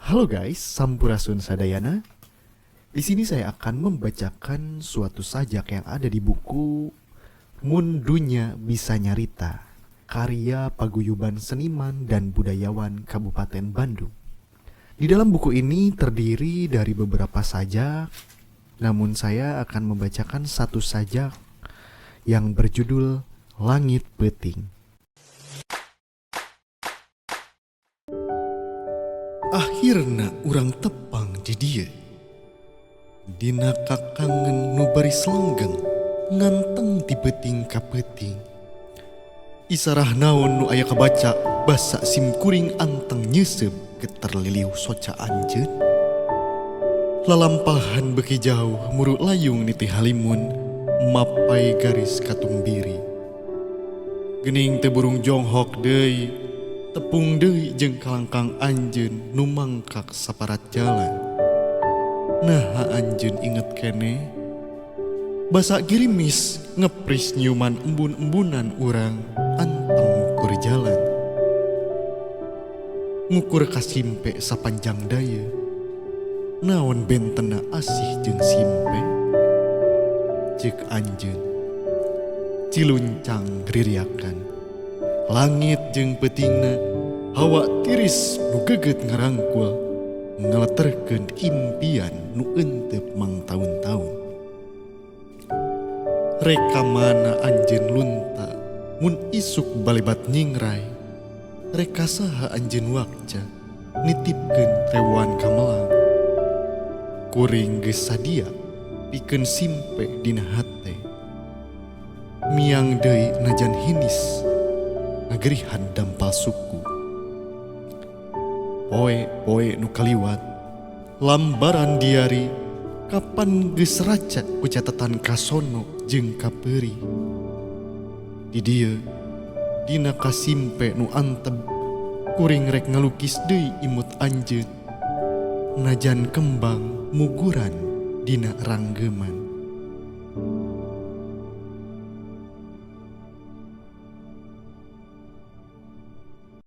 Halo guys, Sampurasun Sadayana. Di sini saya akan membacakan suatu sajak yang ada di buku Mun Dunya Bisa Nyarita, karya Paguyuban Seniman dan Budayawan Kabupaten Bandung. Di dalam buku ini terdiri dari beberapa sajak, namun saya akan membacakan satu sajak yang berjudul Langit Peuting. Akhirna urang tepang di dieu. Dina kakangen nu baris langgeng nganteng ti peuting ka peuting. Isarah naon nu aya kabaca basa simkuring anteng nyeuseup geter liliuh soca anjeun. Lalampahan beuki jauh muru layung niti halimun mapai garis katumbiri. Geuning teu burung jonghok deui tepung deui jeung kalangkang anjeun nu mangkak saparat jalan. Naha anjeun inget keneh? Basa girimis ngepris nyiuman embun-embunan urang anteng ngukur jalan. Ngukur kasimpe sapanjang daya. Naon bentena asih jeung simpe? Ceuk anjeun. Ciluncang ririakan. Langit jeung peutingna hawa tiris nu geget ngarangkul ngaleterkeun impian nu euteup mangtaun-taun. Rek ka mana anjeun lunta mun isuk balebat nyingray. Rek ka saha anjeun wakca nitipkeun rewoan kamelang. Kuring geus sadia pikeun simpe dina hate. Miang deui najan hinis ngagerihan dampal suku. Poe-poe nu kaliwat lambaran diari kapan geus raca ku catatan kasono jeung kapeurih. Di dieu dina kasimpe nu anteb kuring rek ngalukis deui imut anjeun. Najan kembang muguran dina ranggeman.